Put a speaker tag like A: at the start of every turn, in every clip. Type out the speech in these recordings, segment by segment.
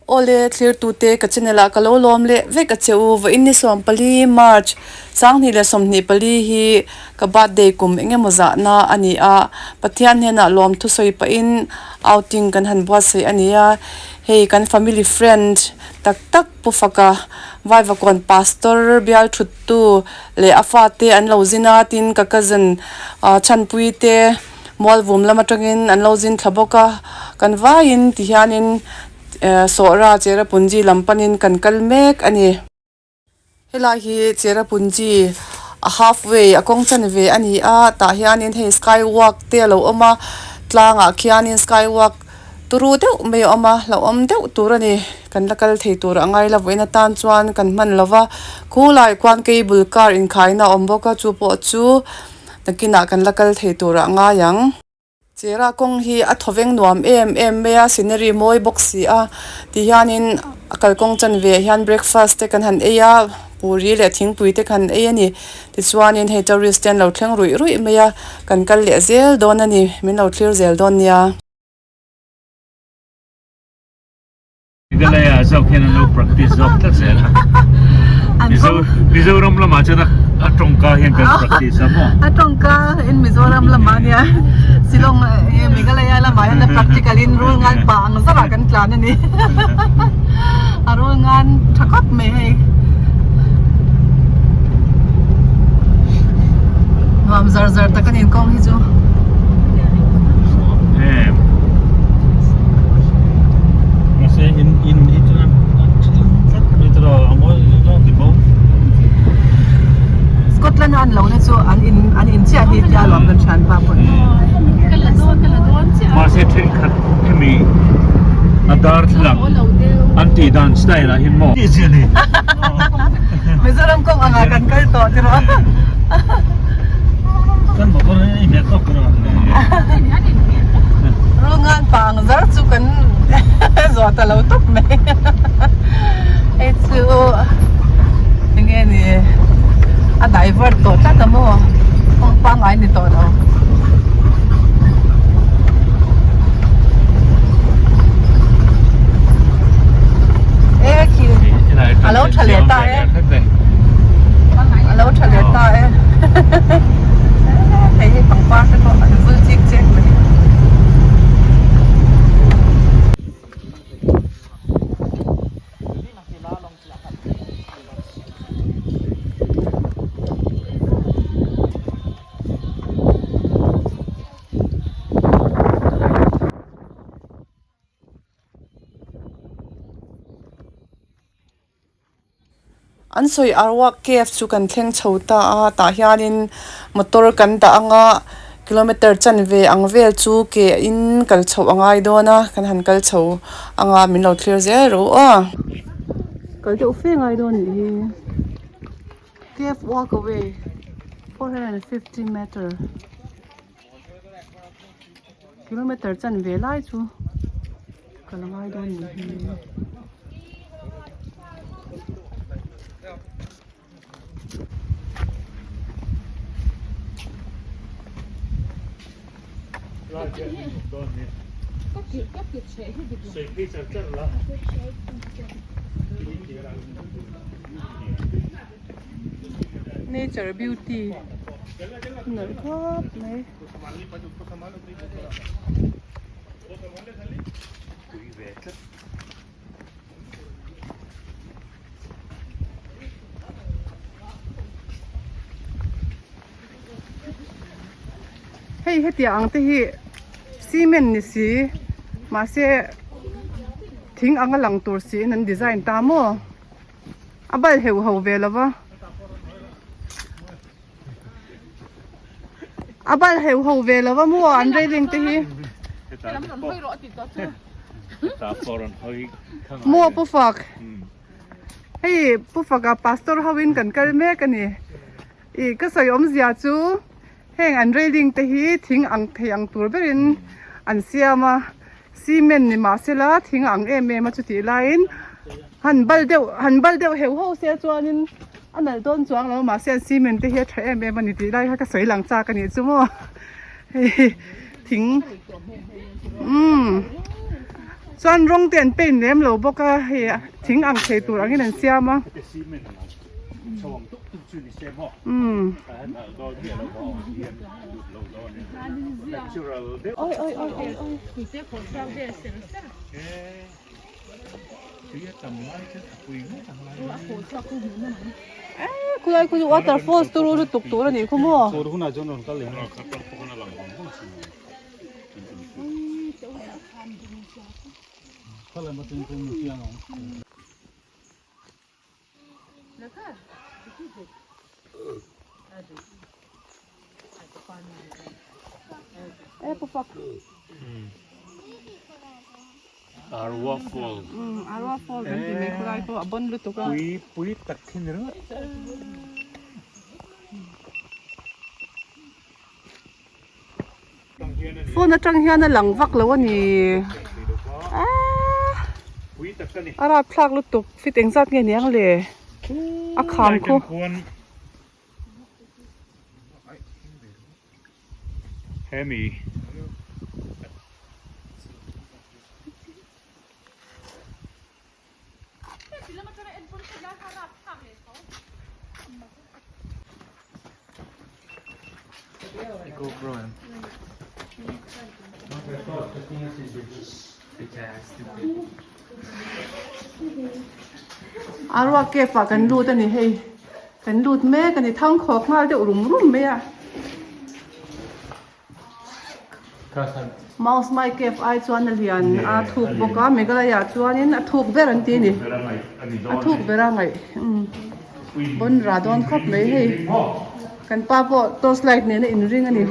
A: Awle thlirtute ka channel ah ka lo lawm leh vek a che u. Vawiin ni 14 March 2024 hi ka birthday kum eng emaw zahna a ni a, Pathian hnenah lawm thusawi pahin outing kan han buatsaih a ni a, hei kan family friend tak tak Pu Faka Vaivakawn Pastor bial thuttu leh a fate an lo zin a, tin ka cousin Chhanpui te Mualvum lam atangin an lo zin thla bawk a, kan vaiin ti hianin Sawhra Cherrapunji lam panin kan kal mek a ni. Helai hi Cherrapunji a half way a kawng chan ve a ni a, tah hianin hei sky walk te a lo awm a, tlangah khianin sky walk turu deuh mai a awm a, hlauhawm deuh tur a ni. Kan la kal thei tur a ngai lo vawiin atan chuan kan hman lo va, khulai khuan cable car inkhaina a awm bawk a, chu pawh chu nakinah kan la kal thei tur a ngai ang. Chera kawng hi a thawveng nuam em em mai a, scenery mawi bawk si a, ti hianin a kalkawng chanve ah hian breakfast te kan han ei a, puri leh thingpui te kan ei a ni. Tichuanin hei tourist te an lo thleng ruih ruih mai a, kan kal leh zel dawn a ni, min lo thlir zel dawn nia.
B: Meghalaya zawk hian an lo practice zawk tlat zel a. Mizo Mizoram lamah chuan a tawngka hian kan practice a maw?
A: A tawngka in Mizoram lamah ania Shillong Meghalaya lamah hian a practical in rul ngan pa ang zarah kan tlan a ni. A rul ngan tha khawp mai hei. Nuam zar zar tak a ni kawng hi chu.
B: Em.
C: Mahse in in hi chuan a thing tlat mai tawh a mawi zawng ti bo.
A: Scotland a an lo na chu an in an in chiah hi tia lawm kan thian pa pawh.
B: Mahse thenkhat hemi a darthlalang an tih dan style ah hian maw. Tih chiah ni.
A: Mizoram kawng anga kan kal tawh tiraw.
C: Kan motor hi i hmet tawk tiraw.
A: Rungan pang zar chu kan zawh ta lo tawp mai. Hei chu enge ni a divert tawh tlat a maw kawng pangngai ni tawh lo. E khi a lo tha leh ta e a lo tha leh ta e hei hi pangpar te pawh an vul chik chek mai. An sawi Arwak cave chu kan thleng chho ta a tah hianin motor kan dah anga kilometer chanve ang vel chu ke in kal chhoh a ngai dawn a kan han kal chho anga min lo thlir zel rawh u aw. Kal deuh fe ngai dawn anih hi cave walk away 450 meter. Kilometer chanve lai chu ka la ngai dawn ni hi. Nature beauty nalh khawp mai. Hei hetiang ang te hi cement ni si mahse thing anga lang tur siin an design ta maw a bal heuh ho ve lo va. A bal heu ho ve lo va maw an railing te hi. Maw Pu Fak. Hei Pu Faka pastor ho in kan kal mek a ni. I ka sawi awmzia chu heng an railing te hi thing ang thei ang tur berin an siam a. Cement ni mahsela thing ang em em a chutih laiin han bal deuh han bal deuh heuh ho se chuanin a nalh dawn chuang lo mahse an cement te hi a tha em em a ni tih lai kha ka sawi lang chak a nih chu maw hei thing umm. Chuan rawng te an paint lem lo bawk a hei thing ang thei tur angin an siam a. Umm. Khulai khu chu waterfalls turu lutuk tur a nih khu maw.
B: Arwa Fall.
A: Arwa Fall kan ti mai khulai pawh a bon lutuk a.
B: Pui pui tak khi ni ringawt.
A: Phone atang hian a lang vak lo a ni. A rapthlak lutuk fit engzat nge niang le a kham khu.
B: Hemi.
A: A ruak cave ah kan lut a ni hei kan lut mek a ni thangkhawk nghal deuh rum rum mai a. Mouse Mai Cave ai chuan a lian a thuk bawk a Meghalaya ah chuanin a thuk ber an ti a ni a thuk ber a ngaih bon ra dawn khawp mai hei kan pa pawh torch light nen a inring a ni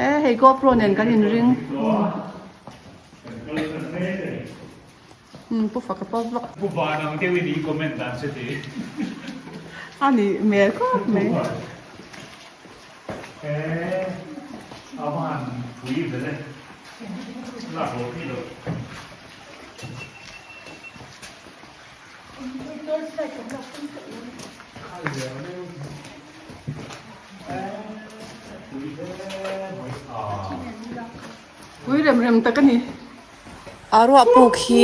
A: e hei GoPro nen kan inring umm pu faka pawh vak
B: Pu van ang deuhin i comment dan se ti.
A: A nih hmel khawp mai. Pui rem rem tak a ni. A ruah puk hi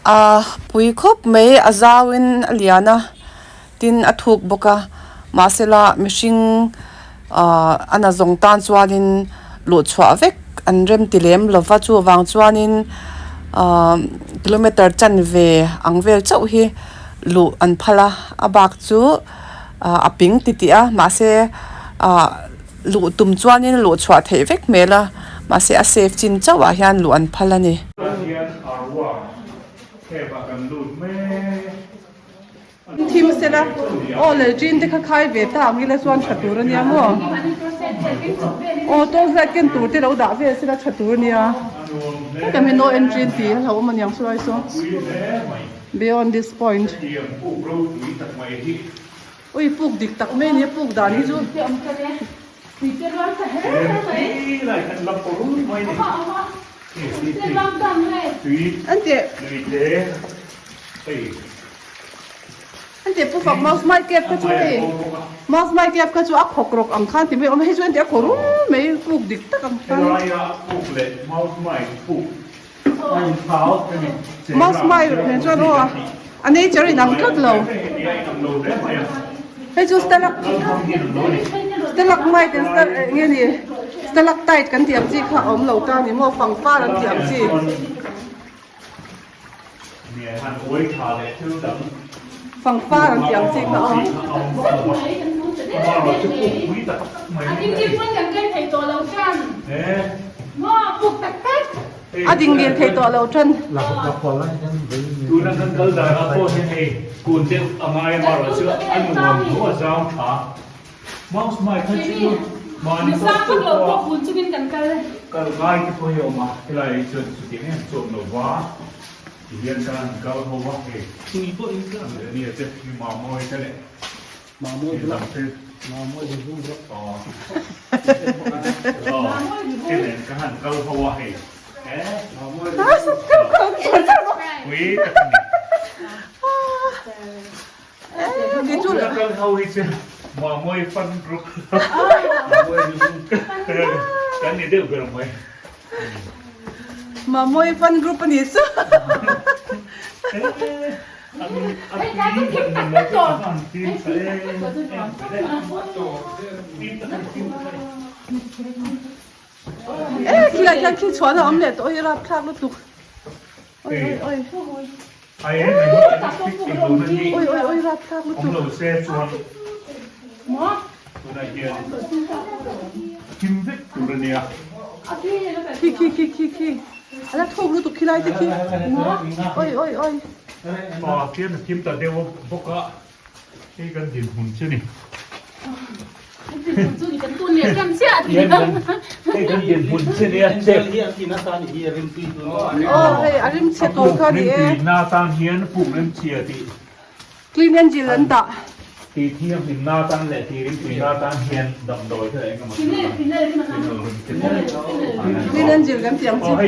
A: a pui khawp mai a zau in a lian a tin a thuk bawk a mahsela mihring ahh a na zawng tan chuanin luh chhuah vek an rem ti lem lo va chuvang chuanin ahh kilometer chanve ang vel chauh hi luh an phal a a bak chu ahh a ping titih a mahse ahh. Luh tum chuanin luh chhuah theih vek hmel a, mahse a safe chin chauh ah hian luh an phal a ni. Thim sela aw leh ṭin te kha khai ve ta ang ila chuan ṭha tur a nia maw? Aw tawngzai ken tur te lo dah vel sela ṭha tur a nia. Hetiang hi no entry an ti a hlauhawm a niang chulai saw beyond this point. Ui puk dik tak mai a ni a puk dan hi chu. An teh an teh pu fak mouse mai cave kha chu hei mouse mai cave kha chu a khawk rawk ang khan ti mai a awm a hei chu an teh a khaw rum mai puk dik tak ang khan. Mouse mai nen chuan aw a nature in ang tlat lo hei chu stalagmite eng nge ni stalactite kan tih ang chi kha a awm lo ta ni maw pangpar an tih ang chi. Pangpar an tih ang chi kha a awm. A ding ngil thei tawh lo tan.
B: Tuna kan kal dan ah pawh hian hei kun deuh a ngai a marawh chu a nuam tho a zau tha. Mouse mai kha chu mahni tawk tawk pawh kal ngai te pawh hi a awm a, helai ah chuan chutiang em chuan lo va ti hian kan han kal ho a hei nia te hi mamawi te leh Mamawi lam te mamawi te nen ka han kal ho a hei pui tak a ni. Tuna kal ho hi chu mamawi fan ruk kan ni deuh ber mai.
A: Mamawii fan group a nih chu. E khilai khian khi chhuahna awm leh tawh hi rapthlak lutuk. Oi oi oi. Oi oi oi rapthlak lutuk. Khi khi khi khi khi. A la thuk lutuk khilai te khi. Oi oi oi.
B: Hei kan dinhmun chu ni. Hei kan dinhmun chu ni a chep.
A: Aw hei a rim chhe tur kha ni e.
B: Rimtui na tan hian puk rim chhia tih.
A: Clean engine an dah.
B: Tih thianghlim na tan leh tih rimtui na tan hian damdawi kha eng emaw chu
A: Clean engine kan tih ang chi kha.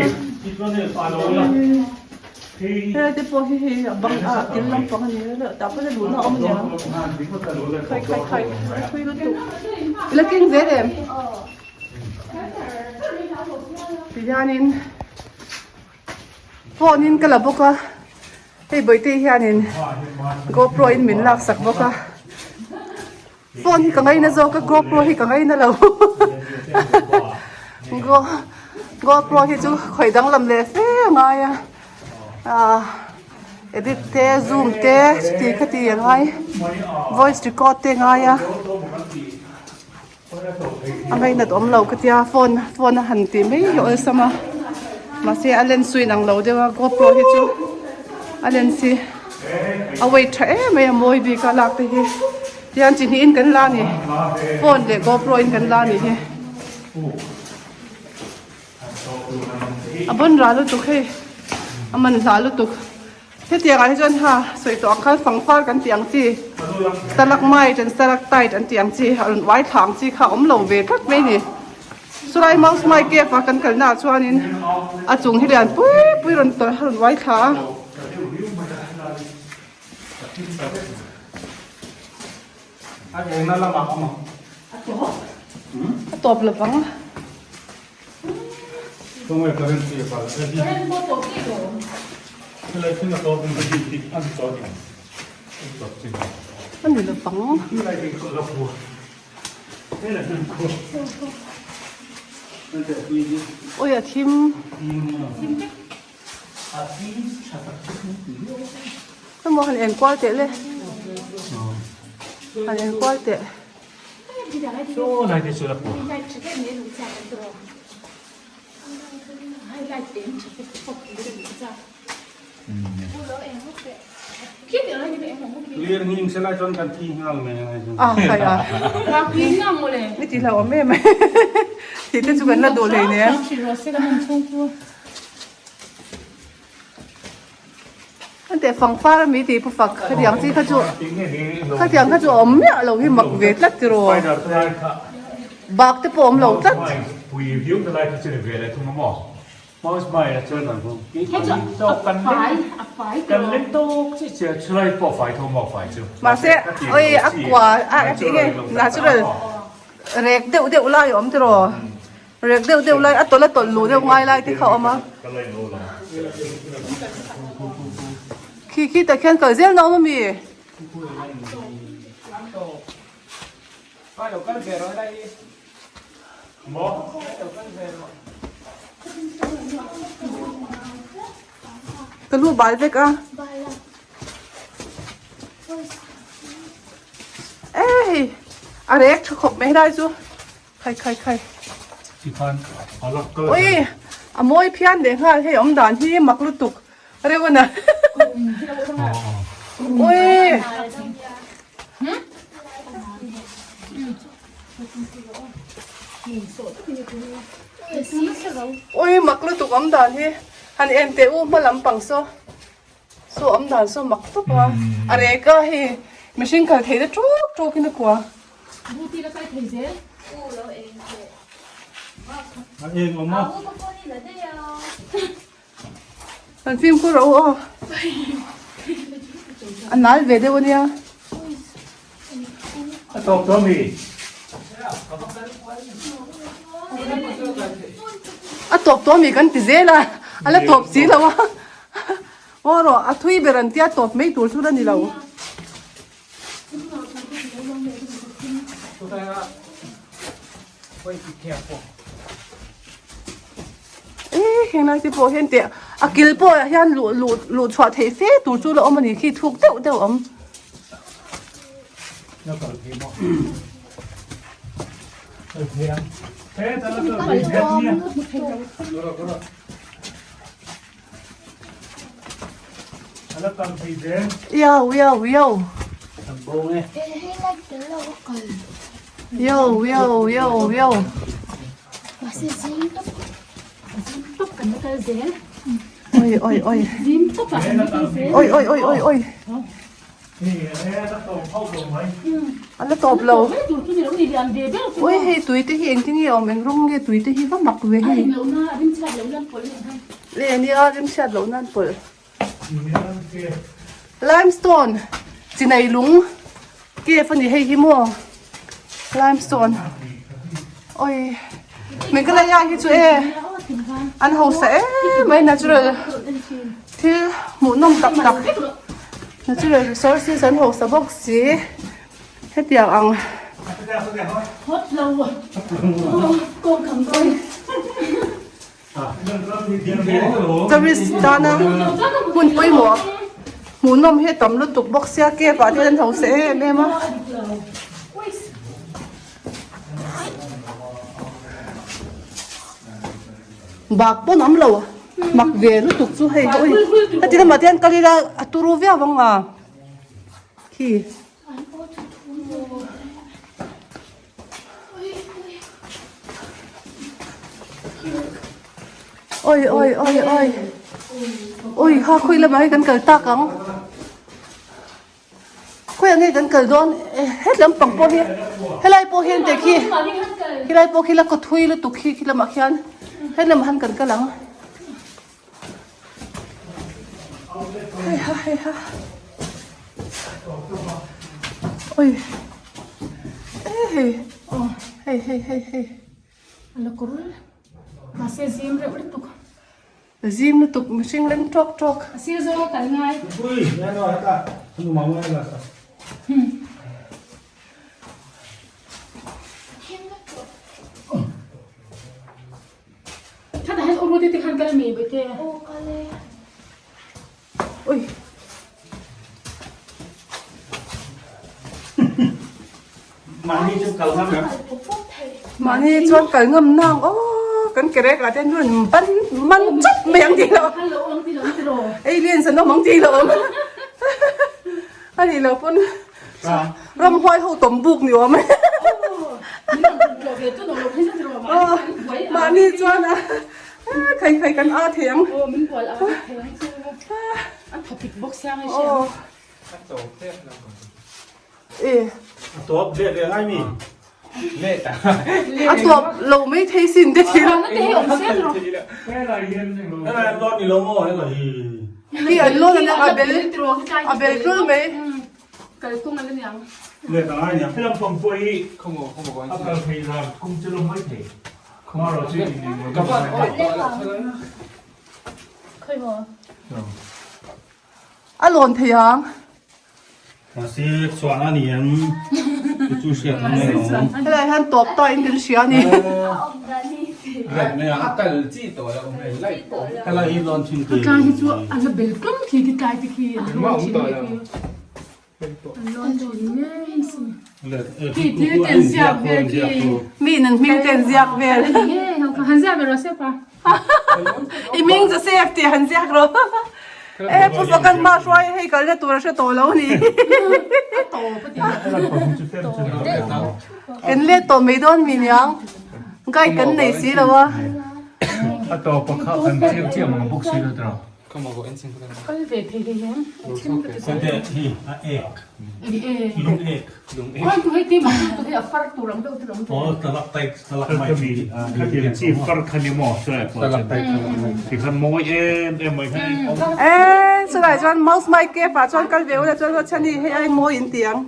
A: Helai te pawh hi hei a bang ah kil lampang a ni a tah pawh hian luhna a awm ania khai khai khai a thui lutuk i la keng zel em ti hianin phone in ka la bawk a hei bawihte hianin gopro in min laksak bawk a phone hi ka ngaina zawk a gopro hi ka ngaina lo go gopro hi chu khawih danglam leh fe a ngai a ah edit te zoom te chuti khati a ngai voice record te a ngai a a ngainat awm lo ka tia phone phone a han tih mai hi awlsam a mahse a lens chu inang lo deuh a gopro hi chu a lens hi a weight tha em mai a mawi bik a lak te hi tihian chi hnihin kan la a ni phone leh gopro in kan la a nih hi a bawn rah lutuk hei a man hlah lutuk. Hetiang ah hi chuan ha sawi tawh ang khan fangfar kan tih ang chi stalagmite and stalactite an tih ang chi a rawn uai thla ang chi kha a awm lo ve tlat mai a ni. Chulai mouse mai cave a kan kalna ah chuanin a chung hi lian pui pui rawn tawlh a rawn uai thla a. A tawp lovang. A ni lovang. Awi a thim. Emaw han enkual teh le. Han enkual teh. A khai a ni tih hlauh awm em mai tih te chu kan la duh hleinem. An teh fang far ami tih pu fak khatiang chi kha chu khatiang kha chu a awm miah lo hi mak ve tlat tiraw bak te pawh a awm lo tlat. Mahse oi a kua a tih nge natural rek deuh deuh lai a awm tiraw. Rek deuh deuh lai a tawlh a tawlh luh deuh ngai lai te kha a awm a. Khi khi tah khian kal zel na awm ami? Ka lu bal vek a. Ê hei a rek tha khawp mai helai chu. Khai khai khai. Ui a mawi phian leh nghal hei awm dan hi mak lutuk reuh a na. Ui. Ui mak lutuk awm dan hi han en teh u hma lampang saw. Saw awm dan saw mak tawp a a rek a hei mihring kal theih na ṭawk ṭawk in a kua. Kan fimkhur rawh u aw. A nal ve deuh ania.
B: A tawp tawh ami?
A: A tawp tawh ami kan ti zel a. A la tawp si lo a. Aw rawh, a thui ber an tia tawp mai tur chu la ni lo. E heng lai te pawh hian teh a kil pawh ah hian luh luh luh chhuah theih fe tur chu la awm a ni khi thuk deuh deuh awm. Iau iau iau. Iau iau iau iau. Oi oi oi. Oi oi oi oi oi. A la tawp lo. Ui hei tui te hi engtin nge awm eng rawng nge tui te hi va mak ve hei. Le nia rimchhiat loh nan pawlh. Limestone chinai lung cave a ni hei hi maw limestone oi Meghalaya hi chu e an hausa em mai natural thil hmuhnawm tak tak natural resources an hausa bawk si hetiang ang tourist tana hmun pawimawh hmuhnawm hi a tam lutuk bawk sia cave ah te hian an hausa em em a. Bak pawn awm lo mak ve lutuk chu hei ui heti lamah te hian kal ila a turu viau ang a khi. Oi oi oi oi ui ha khawi lamah hi kan kal tak ang. Khawiah nge kan kal dawn het lampang pawh hi helai pawh hian teh khi helai pawh khi la kaw thui lutuk khi khi lamah khian het lamah han kan kal ang hei ha hei ha oi e hei aw hei hei hei hei
D: a la kawr mahse zim reuh lutuk.
A: Zim lutuk mihring leng tawk tawk.
D: A sir zawng a kal ngai. Thana hian Uruti te khan kal mi bete.
E: Aw kal e.
A: Ui.
C: Mahni chu kal ngam em?
A: Mahni chuan kal ngam nang aw kan kerek ah te hian ban man chawp mai ang tih lo aliens an awm ang tih lo awm a nih loh pawn ramhuai ho tawm buk ni awm e mahni chuan a khai khai kan a thei ang E.
C: A tawp leh leh ngai mi. Leh ta.
A: A tawp lo mai thei sin te thil.
C: Helai an lawn ni lo maw helai hi.
A: Hi an lawn ania a bel a bel tlul mai.
D: Kalkawng ala niang.
C: Leh ta ngai niang.
B: Helam pang pawh hi a kal thei zan kum chu lo mai thei. Maro chu in ni mo.
D: Khoi maw.
A: A lawn thei ang.
C: Mahse chhuan a ni em? Chu chu hriat ang mai lo.
A: Helai hian tawp ta in kan hria a ni.
C: A
F: kal chi tawh lo hei light pawh.
C: Helai hi lawn thin
D: te. Tlai hi chu a la bel tlum khi khi tlai te khi an lawn thin nge khi. An lawn thin ngei si. Khi thil ten ziak vel khi.
A: Mi in an hming ten ziak vel.
D: Han ziak ve rawh se pa.
A: I hming Joseph tih han ziak rawh. E pu Fakan hma hruai hei kalna tur a hre tawh lo ni. Kan let tawh mai dawn mi niang. Guide kan nei si lo a.
B: A tawp a kha kan chiang chiang ang bawk si lo tawh.
D: Kal ve thei hlei em? A thim ka ti
C: Sente hi a ek. Lung ek.
D: Khawi tu hei ti mah tu hei a far tur ang deuh te lo awm
C: Aw talak talak mai
B: Khami khatiang chi far kha ni maw chulai pawh chuan ti khan mawi em em mai khan awm.
A: E chulai chuan mouse mic cave ah chuan kal ve ula chuan ruat chhan hi hei ai mawi in ti ang.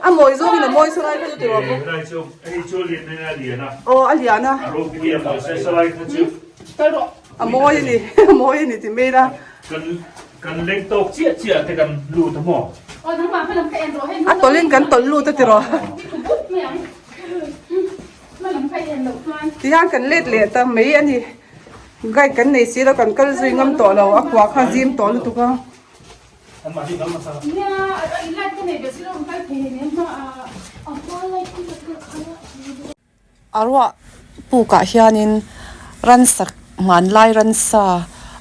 A: A mawi zawngin a mawi chulai kha chu ti rawh bawk.
B: Helai chu hei chu a lian a lian a.
A: Aw a lian a.
B: A ropui a mahse chulai kha chu.
D: Kal rawh.
A: A mawi a ni, a mawi a ni ti mai la.
B: Kan kan leng tawk chiah chiah te kan lut a maw?
A: A tawlhin kan tawlh lut a ti rawh. Tihian kan let leh ta mai a ni. Guide kan nei si lo, kan kal zui ngam tawh lo, a kua kha zim tawh lutuk a. A ruah pukah hianin ransa hmanlai ransa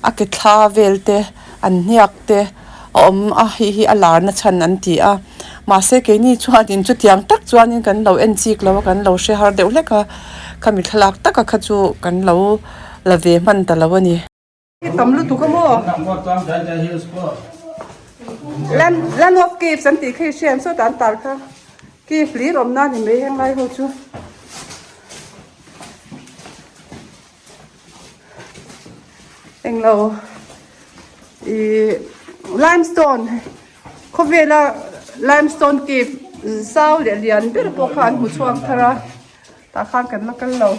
A: a ke thla vel te an hniak te a awm a hei hi a lar na chhan an ti a mahse keini chuanin chutiang tak chuanin kan lo en chik lo a kan lo hre har deuh hlek a khami thlalak taka kha chu kan lo la ve hman ta lo a ni. Tam lutuk a maw? Land land of caves an tih kha i hria em sawtah an tar kha cave hlir awmna a ni mai heng lai ho chu. Englo ih limestone khawvela limestone cave zau leh lian ber pawh kha an hmu chhuak thar a. Tah khan kan la kal lo.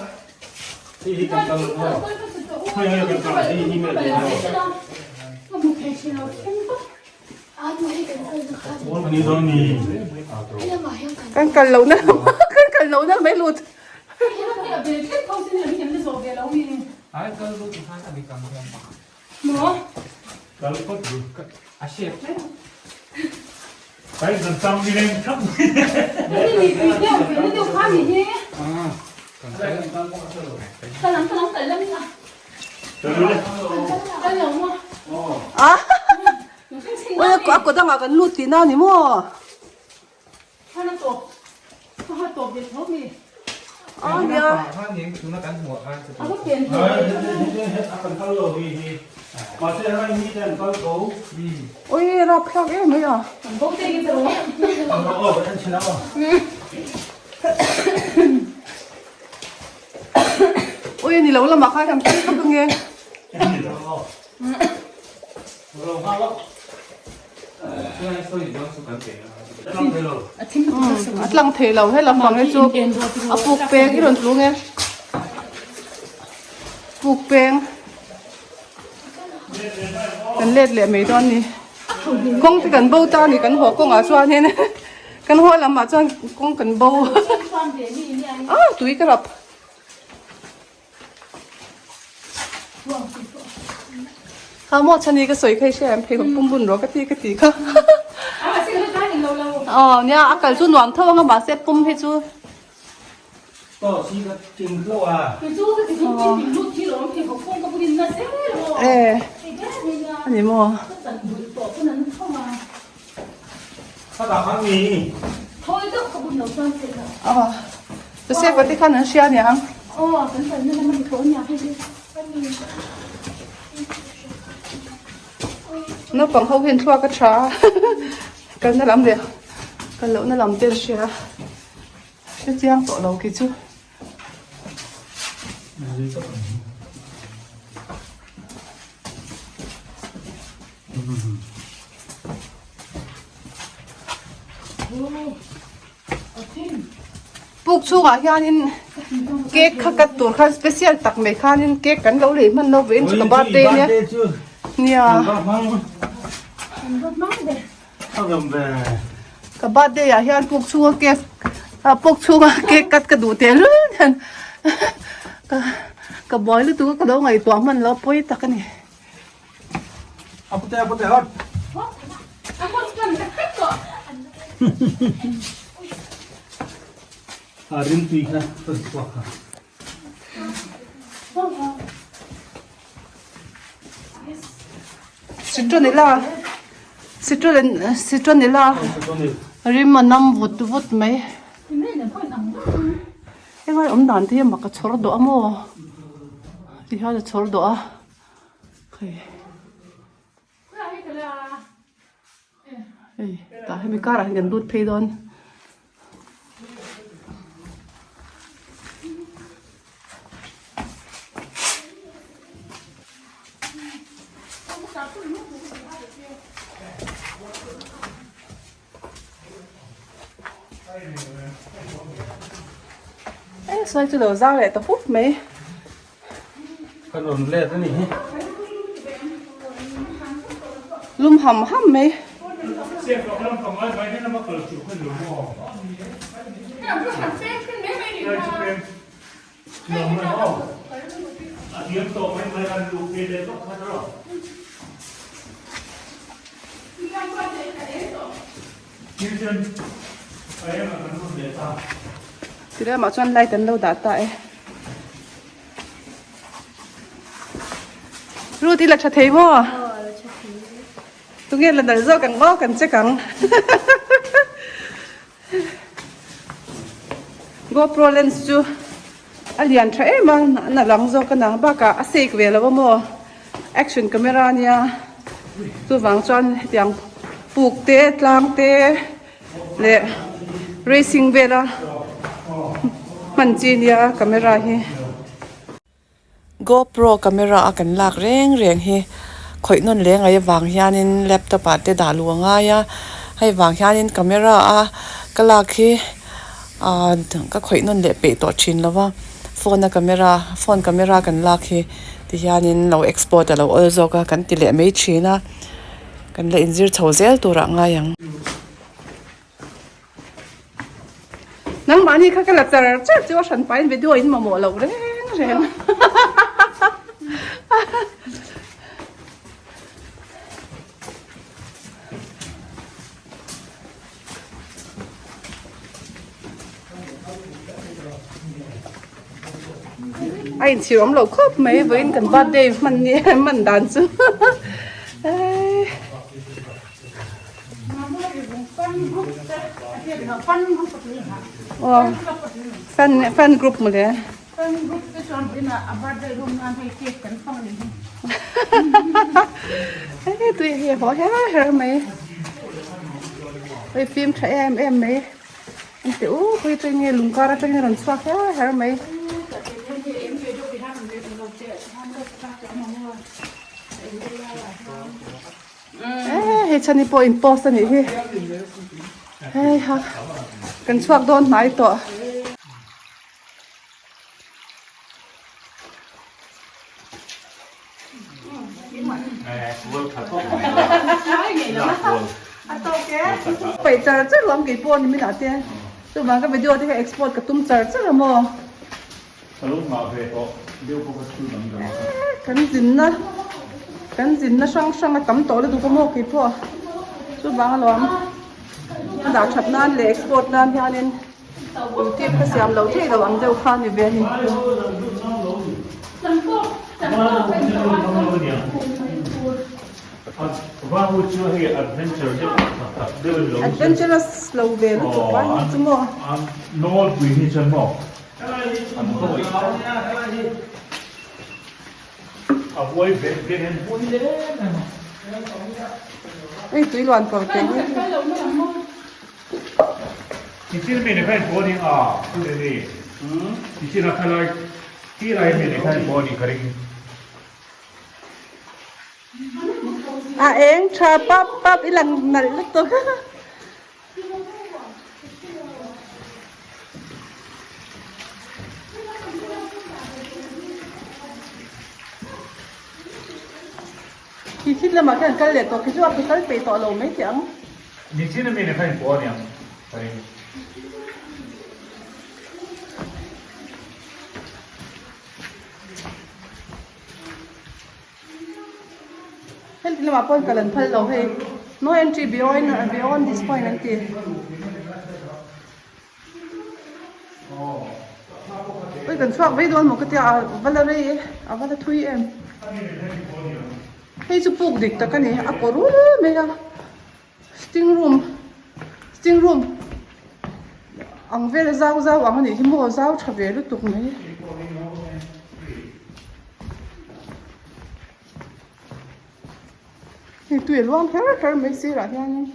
A: Kan kal lo na kan kal lo na mai lut. A kawt angah kan lut tihna a ni maw? A nia. Ui rapthlak em mai a. Ui ni lo lamah khan kan kal vak ange. A tlang thei lo he lampang hi chu a puk peng i rawn tlung e puk peng kan let leh mai dawn ni kawng te kan bo ta a ni kan haw kawngah chuanin kan haw lamah chuan kawng kan bo a tui ka rap. Kha maw chhani ka sawi kha i hria em pheikhawk pum bun rawh ka ti ka ti kha aw nia a kal chu nuam tho anga mahse pum hi chu e ani maw aw Joseph a te khan an hria aniang. Naupang ho hian thluak a tha a kalna lam leh kal lohna lam te an hria a hre chiang tawh lo khi chu. Puk chhungah hianin cake kha cut tur khan special tak mai khanin cake kan lo lei hman lo vein chu ka birthday nia nia ka birthday ah hian puk chhunga cake puk chhunga cake cut ka duh teh lul hian ka ka buai lutuk a ka lo ngaihtuah hman lo pawi tak a ni. Citronella citron citronella rim a nam vut vut mai hengai awm dan te hi mak a chhawr duah a maw tihian a chhawr duah a. Hei tah hemi karah hian kan lut phei dawn. E sawi chu lo zau leh ta hup mai.
C: Kan rawn let a ni hi.
A: Lum ham ham mai. Ti lamah chuan light an lo dah ta e. Ruth i la tha thei maw? Tunge la nalh zawk ang aw kan check ang. GoPro lens chu a lian tha em a a lang zawk a nang bakah a sek ve lo a maw action camera ania chuvang chuan hetiang puk te tlang te leh racing vela hman chi nia camera hi. GoPro camera a kan lak reng reng hi khawih nawn leh ngaih avang hianin laptop ah te dah luh a ngai a, hei vang hianin camera a ka lak hi ahh ka khawih nawn leh peih tawh thin lo va, phone a camera phone camera kan lak hi ti hianin lo export a lo awl zawk a kan ti leh mai thin a, kan la inzir chho zel turah ngai ang. Nangmahni kha ka la char char chu a hran pahin video in mamawh loh reng reng. A inchhir awm lo khawp mai vawiin kan birthday hman ni hman dan chu. Fan fan group mawle.
D: Fan group te chuan vawiinah a birthday room nan hei cake kan hmang a ni hi.
A: Hei tui hi a haw her her mai. Hei fim tha em em mai. An ti u pui tui nge lungkar atangin a rawn chhuak her her mai. Hei chhan hi pawh in post a nih hi hei ha kan chhuak dawn hnai tawh. Paih char char lo ang kei pawh ni minah te chuvang ka video te kha export ka tum char char a maw. Kan zinna kan zinna hrang hrang a tam tawh lutuk a maw kei pawh chuvang alawm a dah that nan leh export nan hianin youtube ka siam lo thei lo ang deuh kha a ni ve a ni. Adventurous lo ve lutuk a ni chu maw. Hei tui luan kawr te hi. A eng tha pap pap i lang nalh lutuk. Khi khit lamah khian kal leh tawh khi chu a kal peih tawh lo mai teh ang.
B: Nichin ami ni kha in pawh aniang ka ring.
A: Heti lamah pawh kal an phal lo hei no entry beyond beyond this point an ti. Ui kan chhuak vei dawn maw ka tia a va la rei e a va la thui em. Hei chu puk dik tak a ni a kawr ul mai a sitting room sitting room ang vel zau zau ang a nih hi maw zau tha ve lutuk mai. Hei tui a luang kher kher mai sirah hianin.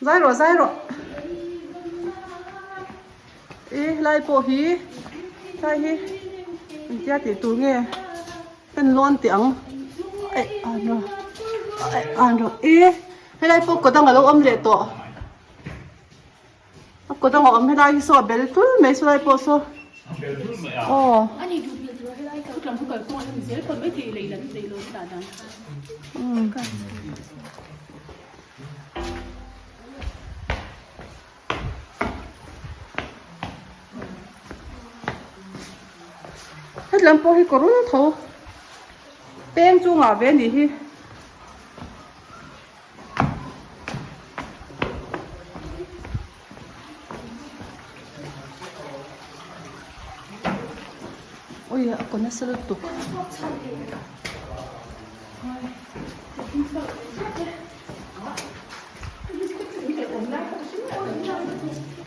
A: Zai rawh zai rawh. E helai pawh hi helai hi engtia tih tur nge en lawn teh ang aih an rawh aih an rawh e helai pawh kaw dang alo awm leh tawh a kaw dang a awm helai hi saw a bel tul mai sawlai pawh saw aw Hetlam pawh hi kawr ul tho peng chungah ve anih hi. Ui a kaw nasa lutuk.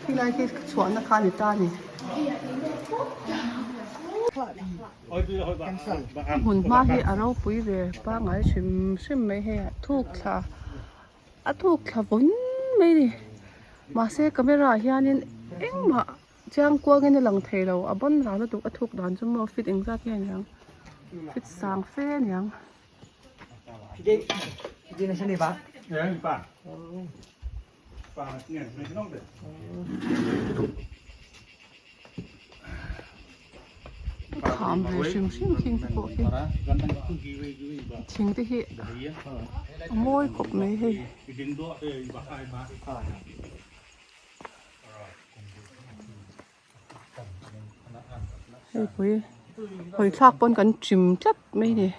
A: Helai hi chhuahna kha a ni ta a ni. A hmun hma hi a ropui ve pangngai hrim hrim mai hei a thuk thla a thuk thla vawn mai a ni mahse camera ah hianin engmah chiang kuangin a lang thei lo a bawn ral lutuk a thuk dan chu maw feet engzat nge aniang feet sang fe aniang. Kham ve hrim hrim thing te pawh khi thing te hi a mawi khawp mai hei. Hei pui hawi thlak pawn kan chim tlat mai a ni.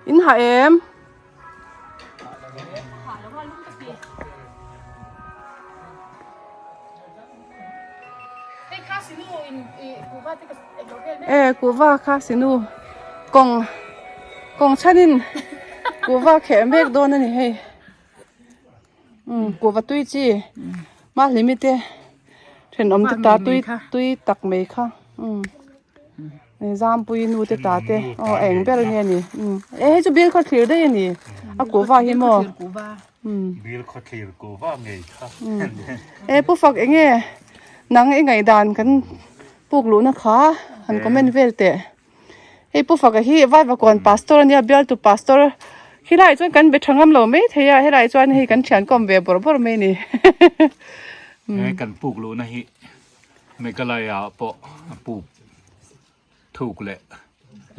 A: In hah em? E kuhva kha sinu kawng kawng chhanin kuhva kheh mek dawn a ni hei. Umm kuhva tui chi hma hlimi te thenawm te ta tui tui tak mai kha umm zampui nu te ta te aw a eng ber nge ni umm e hei chu bil khaw thlir daih a ni a kuhva hi maw umm
B: bil khaw thlir kuhva ngei kha
A: e pu fak eng nge nang i ngaihdan kan puk luhna kha han comment vel teh. Hei Pu Faka hi Vaivakawn pastor a nia bialtu pastor khilaiah chuan kan be tha ngam lo mai thei a helaiah chuan hei kan thian kawm ve bawrh bawrh mai a ni.
B: He kan puk luhna hi Meghalaya ah pawh a puk thuk leh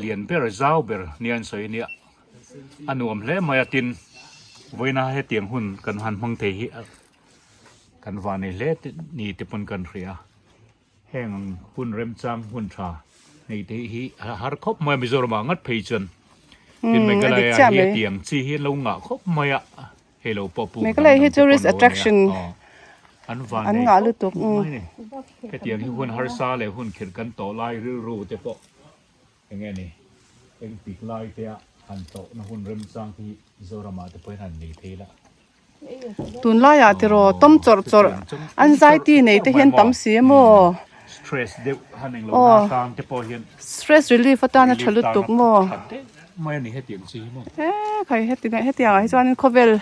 B: lian ber zau ber nia an sawi a nia a nuam hle mai a tin vawiina hetiang hun kan han hmang thei hi kan vanei hle ni te pawn kan hria. Heng ang hun remchang hun tha nei te hi a har khawp mai a Mizoram ah ngat phei chuan tin Meghalaya hi a tiang chi hi an lo ngah khawp mai a hei lo pawh puk dang dang te pawh an lo nei a an van nei khawp mai a ni hetiang hi hun harsa leh hun khirh kan tawh lai rilru te pawh eng nge ni eng tik lai te a han tawh na hun remchang te hi Mizoram ah te pawh hian han nei thei la.
A: Tunlaiah tiraw tawm chawrh chawrh an zai ti nei te hian tam si maw? Aw stress relief atana tha lutuk maw? E khai heti hetiang ah hi chuan khawvel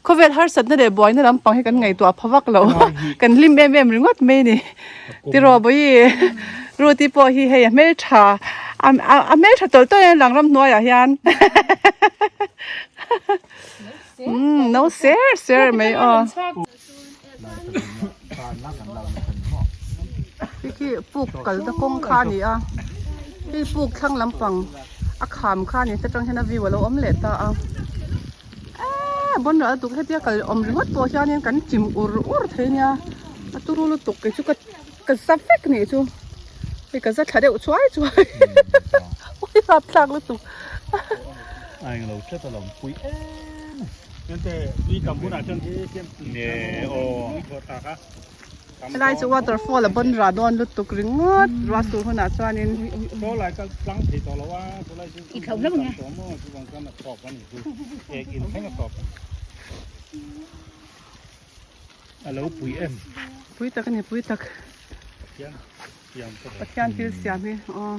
A: khawvel harsatna leh buaina lampang hi kan ngaihtuah pha vak lo kan hlim em em ringawt mai a ni tiraw bawihi Ruth-i pawh hi hei a hmeltha a hmeltha tawlh tawlh a lang ramhnuaiah hian. Umm no ser ser mai aw. Khi khi puk kalna kawng kha a ni a hei puk thlang lampang a kham kha a ni ta tang hian a view a lo awm leh ta a eee bawn rah lutuk hetia kal awm ringawt pawh hianin kan chim ur ur thei nia a turu lutuk kei chu ka ka za vek nih chu hei ka za thla deuh chuai chuai ui rapthlak lutuk.
B: A englo tlat a lo pui em a.
A: Helai chu waterfall a bawn rah dawn lutuk ringawt ruah sur hunah chuanin.
B: A lo pui em?
A: Pui tak a ni pui tak. Pathian thil siam hi aw.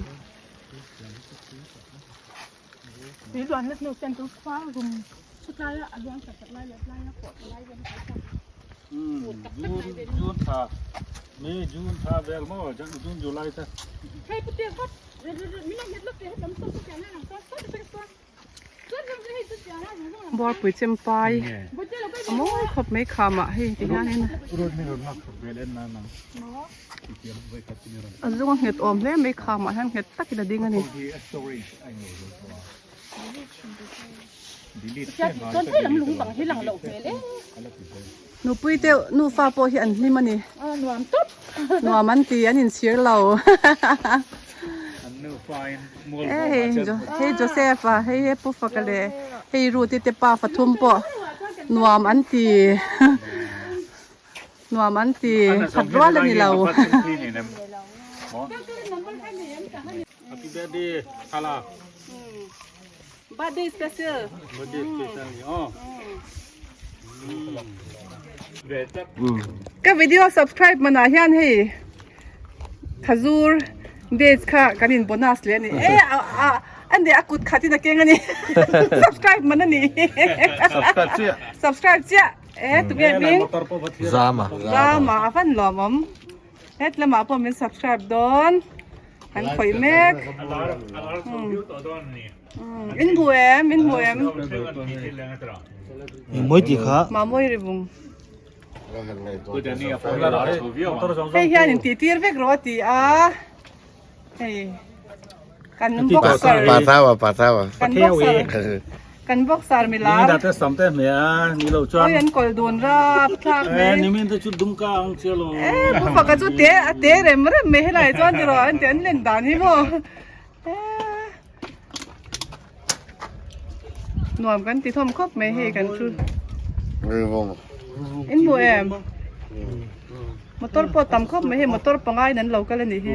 C: June June thla May June thla vel maw June July te.
A: Buarpui chempai a mawi khawp mai khamah hei ti hianin a zung a nghet awm hle mai khamah hian nghet takin a ding a ni. Nupui te nufa pawh hi an hlim a ni. Nuam an ti an inchhir lo. Hei Joseph a hei he Pu Faka leh hei Ruth-i te pa pathum pawh nuam an ti. Nuam an ti khat rual a ni lo.
C: Happy birthday Khala.
A: Birthday special.
C: Birthday special ni oh.
A: Ka video subscribe manah hian hei khazur dates kha kan in bonus leh a ni e a a ne a kut khat in a keng a ni subscribe man a ni
C: Subscribe chiah.
A: Subscribe chiah e tunge hming
E: Zama.
A: Zama a van lawmawm het lamah pawh min subscribe dawn kan khawih mek in hmu em in hmu em
C: Mawi tih kha
A: Mamawi ri vung hei hian in tih tir vek rawh a ti a hei kan boxer
E: Pathawa pathawa.
A: kan boxer kan boxer mi lar
C: Ni te sam te hme a ni lo chuan
A: oi an kol dun rap thlak mai
C: ni min te chu dumka ang che lo
A: e pu faka chu te a te rem rem mai helai chuan ti rawh an ti an len dan hi maw Nuam kan ti thawm khawp mai hei kan thu. In hmu em? Motor pawh tam khawp mai hei motor pangai in an lo kal a nih hi.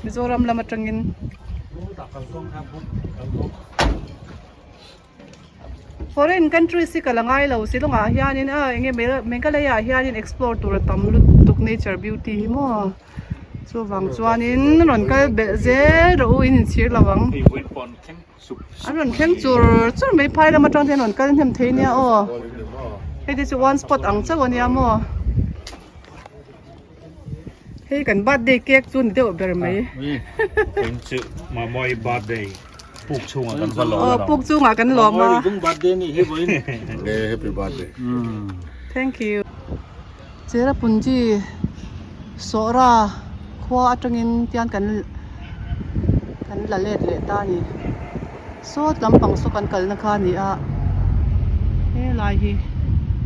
A: Mizoram lam atangin. Foreign countries hi ka la ngai lo Shillong ah hianin a enge Meghalaya ah hianin explore tur a tam lutuk nature beauty hi maw chuvang chuanin rawn kal belh zel rawh u in inchhir lo ang an rawn thleng chur chur mai phai lam atang te hian rawn kal hnem thei nia aw hei te chu one spot ang chauh ania maw. Hei kan birthday cake chu ni deuh ber mai.
B: Tun chu Mamawii birthday puk chhungah kan va lawm
A: Aw puk chungah kan lawm a.
C: Mamawii dung birthday ni hi vawiin.
E: Eh happy birthday.
A: Thank you. Cherrapunji Sawhra khua atangin tian kan kan la let leh ta a ni. Sawt lampang saw kan kalna kha a ni a, helai hi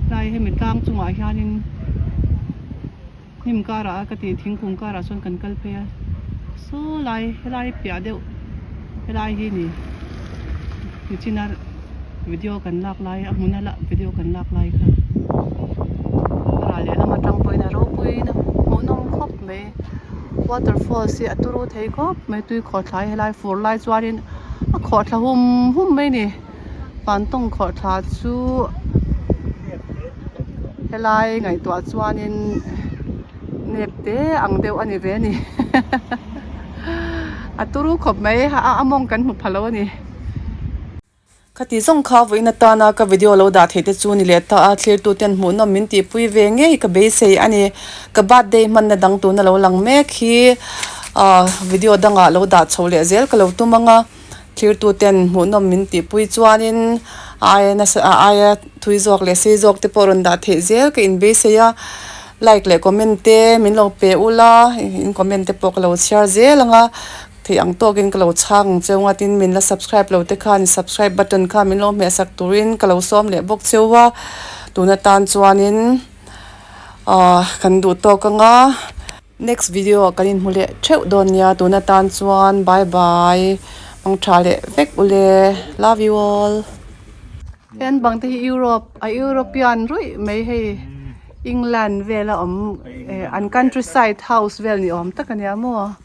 A: helai hemi tlang chungah hianin hnim karah ka tih thingkung karah chuan kan kal phei a saw lai helai piah deuh helai hi ni nichina video kan lak lai a hmuna la video kan lak lai kha a rah lehlam atang pawhin a ropui in a hmuhnawm khawp mai. Waterfalls hi a turu thei khawp mai tui khawhthla hi helai fur lai chuanin a khawhthla hum hum mai a ni vantawng khawhthla chu helai ngaihtuah chuanin nep te ang deuh a ni ve a ni a turu khawp mai a mawng kan hmu pha lo a ni. Khati zawng kha vawiin atana ka video lo dah theih te chu ni leh ta a, thlirtu ten hmuhnawm min tihpui ve ngei ka beisei a ni. Ka birthday hmanna dang tuna lo lang mek hi ah video dangah lo dah chho leh zel ka lo tum ang a, thlirtu ten hmuhnawm min tihpui chuanin a aia nasa a aia thui zawk leh sei zawk te pawh rawn dah theih zel ka inbeisei a, like leh comment te min lo pe ula in comment te pawh ka lo chhiar zel ang a. Theih ang tawkin ka lo chhang ang cheu nga tin min la subscribe lo te khan subscribe button kha min lo hmeh sak turin ka lo sawm leh bawk cheu a tun atan chuanin ahh kan duh tawk anga next video ah kan inhmu leh theuh dawn nia tun atan chuan bye bye mangtha leh vek ule love you all. Heng bang te hi Europe a European ruih mai hei England vela awm an countryside house vel ni awm tak ania maw.